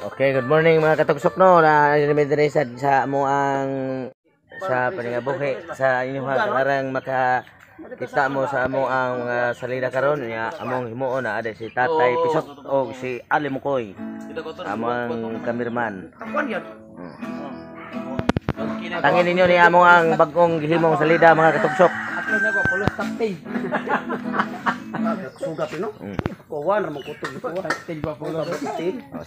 Okay, good morning mga katugsok no. Na diri sa amo ang sa paningabuhi sa inyong karang maka kita mo sa amo ang salida karon nya among himuon na ada si Tatay Pisot o si Ali Mukoy. Amo ang cameraman. Tangin ninyo ni amo ang bagong gihimong salida mga katugsok. Sugat no? Kuwan ra man kutog kuwan.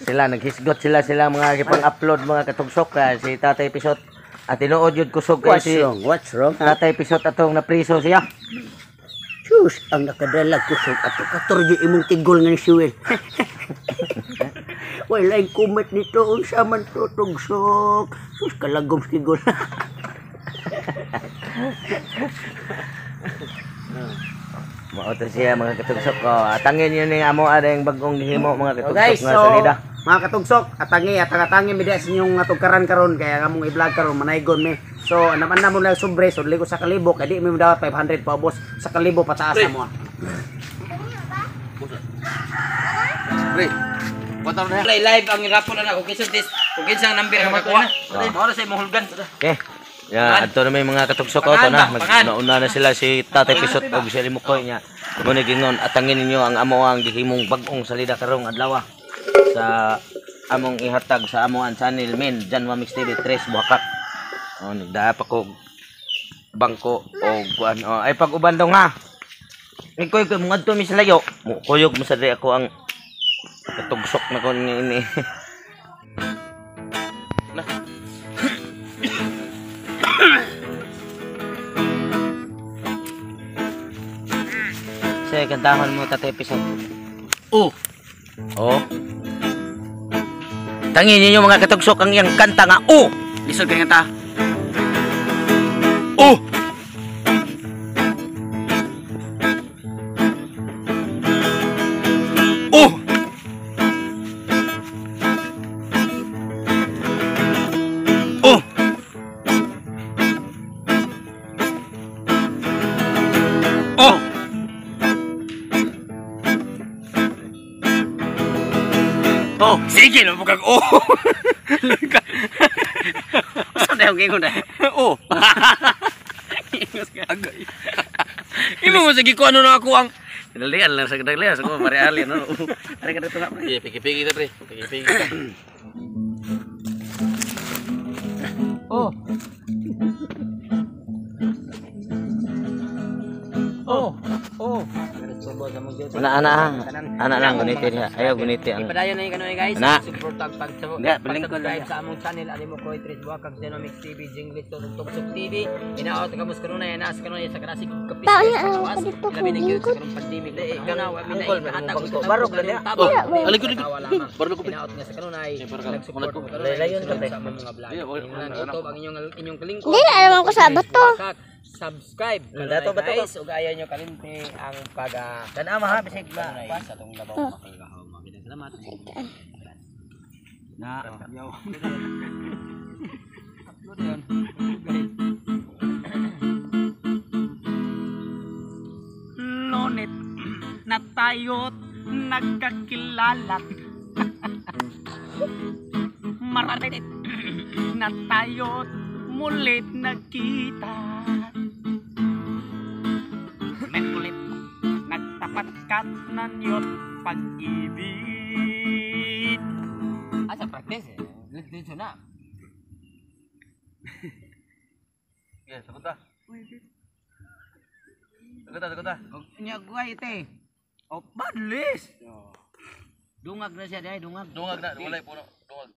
Sila naghisgot sila mga gipang-upload mga katugsok si Tatay Pisot. At tinuod yun kusog kay si What's wrong? Tatay Pisot atong napriso siya. Sus, ang nakadala kusog ato katorjo imong tigol nga ni Siwel. Wala yung kumat nito unsa man to tugsok. Sus, kalagom tigol. Mao to siya mga katugsok ko. Atangin yun ni amo adeng bagong gihimo mga katugsok guys, nga so, salida. Mga katugsok, atangi mi sa inyong tugkaran karon kaya among i-vlog karon manaygon mi. So, naman na mo lang sobre, so ligo sa kalibo kay di mi dawat 500 pa ubos sa kalibo pataas na mo. Pre. Kwatar na. Play live ang rapon na ako kinsa this kung kinsa ang number ang makuha. Mao ra sa imong hulgan. Okay. Ya, adto na may mga katugsok ko to na. Nauna na sila si Tatay Pisot ug si Ali Mukoy nya. Mo ni gingon atangin ninyo ang amo ang gihimong bagong salida karong adlaw sa among ihatag sa among channel men Janwa Mix TV 3 Buhakak. Oh, nagdaa pa ko bangko o kuan oh, ay pag uban daw nga. Ikoy ko mo ngadto mi sa layo. Mo kuyog mo sa diri ako ang katugsok na kon ini. Na. Sige, kantahon mo Tatay Pisot. Oh. Oh. Tangin ninyo mga katugsok ang iyang kanta nga oh. Lisod kay kanta. Oh. Oh. Oh. Oh. Oh, sige no bukag oh. Saan na yung gingon na? Oh. Agay. Imo mo sige ko ano na ako ang Dalian lang sa dalian sa ko pare ali no. Ari ka dito nga pre. Sige, piki-piki ta pre. Piki-piki ta. Oh. Oh. Oh. Ana ana lang guniti diha. Ayaw guniti ang. Ipadayon na yung kanunay guys. Ana. Support ang Hindi, pag-subscribe sa among channel Ali Mukoy Tres Buhakak Genomics TV Jinglit Tugsok TV. Inaot kamos kanunay anaas kanunay sa kanasig kapis sa kawas. Labi na gyud sa karong pandemic. Kanawa mi na ihatag og Barog na niya. Alikod likod. Barog ko. Inaot nga sa kanunay. Nag-support mo kanunay Layon ka, pre. sa among mga vlog. Ingon ang inyong kalingkod. Hindi na alam ko sa bato. Subscribe. Dato, bato, guys, ug ayaw nyo kalimti ang pag Tan-aw ha bisig ba. sa atong labaw makagahaw. Maraming salamat. Na. Upload yun. Guys. Lonit na tayo't nagkakilala. Maratit na tayo't mulit nagkita. Merkulit nagtapat ka nanyo't pag-ibig. Ah, sa practice eh. Dito na. Sige, sagot ta. Sagot ta, sagot ta. Nya guay te. Oh, badlis. Dungag na siya dai, dungag. Dungag na, walay puno. Dungag.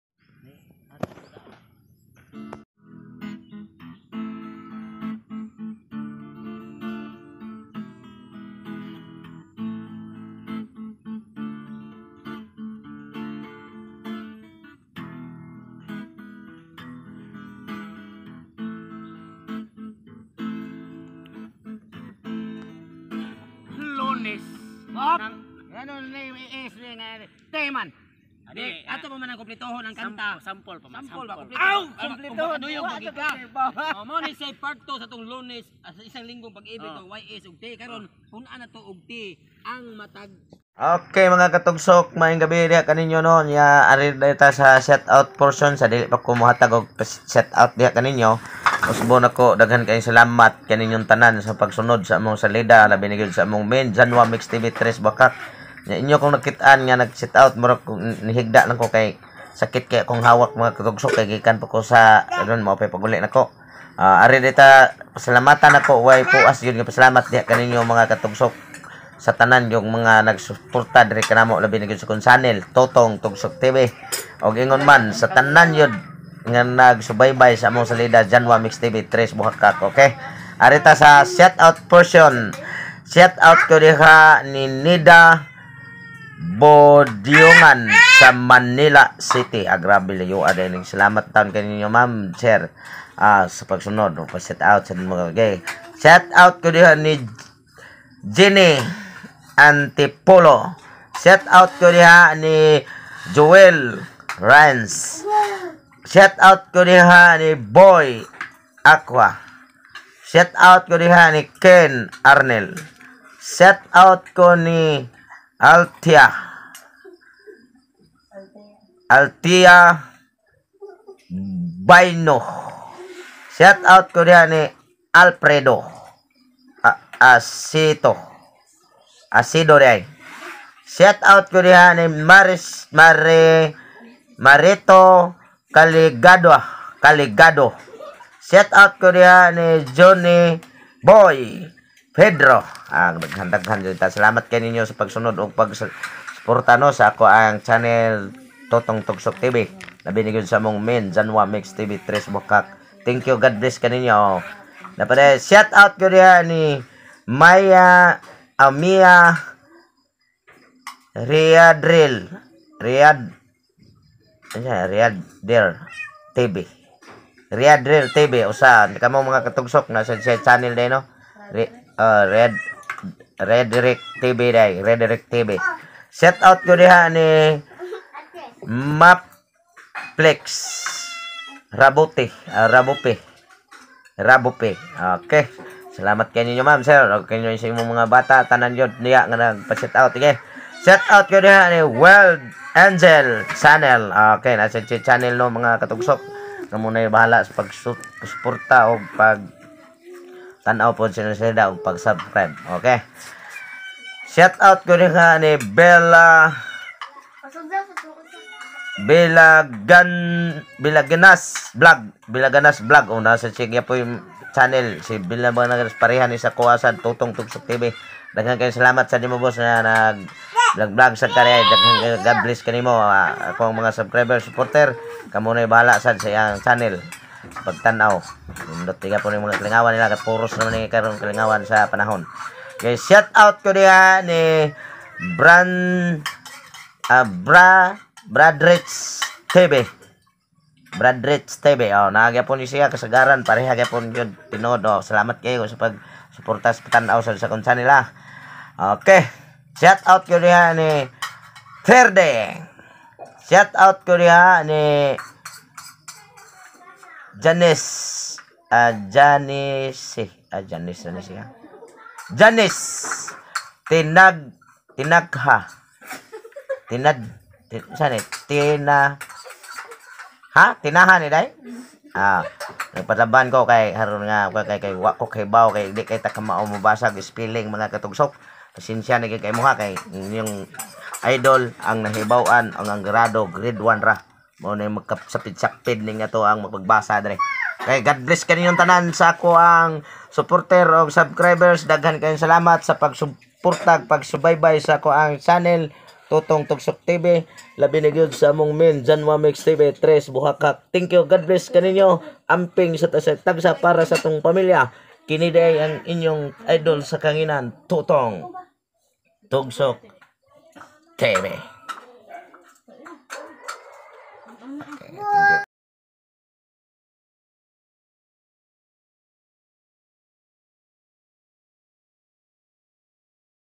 Lunes. Op. Ano ni is ni nga teman. Adi, ato pa man ang kumpletohon ang kanta. Sample pa man. Sample ba? Kumpletohon. Aw, Kumpletohon. Duyog pagid ka. Oh, mo ni say part 2 sa tong Lunes, sa isang linggong pag-ibig tong YS ug T karon punan na to og T ang matag. Okay mga katugsok, maayong gabi diha kaninyo no. Nya ari ta sa shout out portion sa dili pa ko mohatag og shout out diha kaninyo. Usbon ako, daghan kayong salamat kaninyong tanan sa pagsunod sa among salida, labi na gyud sa among main Janwa Mix TV 3 Bakak. Nya inyo kong nakitaan nga nag shout out, murag nihigda lang ko kay sakit kay akong hawak mga katugsok kay gikan pa ko sa aron mao pay paguli nako. Ari dita pasalamatan ako, way puas gyud nga pasalamat diha kaninyo mga katugsok sa tanan yung mga nagsuporta diri kanamo, labi na gyud sa akong channel Totong Tugsok TV. Og ingon man sa tanan yun nga nagsubaybay sa among salida Janwa Mix TV 3 Buhakak. Okay, arita sa shout out portion. Shout out ko diha ni Nida Bodiongan sa Manila City. Ah, grabe layo ning salamat taon kaninyo ma'am sir sa pagsunod o pa shout out sa mga okay. Shout out ko diha ni Jenny Antipolo. Shout out ko diha ni Joel Rance. Shout out ko diha ni Boy Aqua. Shout out ko diha ni Ken Arnel. Shout out ko ni Altia. Altia Baino. Shout out ko diha ni Alfredo Asito. Asido diay. Shout out ko diha ni Maris Mare Marito Caligado Caligado. Shout out ko diha ni Johnny Boy Pedro. Ang daghan-daghan jud ta. Salamat kay ninyo sa pagsunod ug pagsuporta no sa ako ang channel Totong Tugsok TV. Labi ni gyud sa among main Janwa Mix TV 3 Bukak. Thank you. God bless kaninyo. Napade shout out ko diha ni Maya Amia Riyadril Riyad ano siya? Riyad Dir TV. Riyad Ril TV usa kamo mga katugsok na sa channel day no. Red Redrick TV day, Redrick TV. Shout out ko diha ni Maplex Rabote, Rabope. Rabope. Okay. Salamat kay ninyo ma'am sir. Og kanyo sa imong mga bata tanan yun niya nga nagpa-shout out. Sige. Shout out ko diha ni World Angel Channel. Okay, nasa channel no mga katugsok. Kamo na bahala sa pagsuporta o pag tan-aw po sila sila o pag-subscribe. Okay. Shout out ko diha ni Bella Bella Ganas Vlog. Bella Ganas Vlog. O nasa siya po yung channel si Bella Ganas pareha ni sa kuwasan Tutong Tugsok TV. Daghan kayo salamat sa nimo boss na nag vlog vlog sa kare. Daghan kayo, God bless kanimo akong mga subscriber supporter. Kamo na bahala sad sa iyang channel sa pagtan-aw. Nindot tiga po ni mga kalingawan nila kat puros naman ni karon kalingawan sa panahon. Okay, shout out ko diha ni Bran Bra Bradrich TV. Bradrich TV. Oh, nagyapon ni siya kasagaran pareha gyapon gyud tinuod. Oh, salamat kayo sa pag suporta sa tan-aw sa akong channel ah. Okay. Shout out ko diha ni Ferde. Shout out ko diha ni Janice Janice Janice ano siya? Janice Tinag Tinagha Tinad tin, saan eh? Tina Ha? Tinahan ni day? Nagpatlaban ko kay haron nga kay kay wa ko kay baw kay di kay ta kamao mobasag spelling mga katugsok. Pasensya na kay mo ha kay inyong idol ang nahibaw-an ang grado grade 1 ra. Mao na magkasapid-sapid ning ato ang mapagbasa dre. Kay God bless kaninyong tanan sa ako ang supporter o subscribers. Daghan kayong salamat sa pagsuporta, pagsubaybay sa ako ang channel Tutong Tugsok TV. Labi na gyud sa among main Janwa Mix TV 3 Buhakak. Thank you. God bless kaninyo. Amping sa tagsa para sa tong pamilya. Kini day ang inyong idol sa kanginan, Tutong Tugsok TV. Okay, thank you.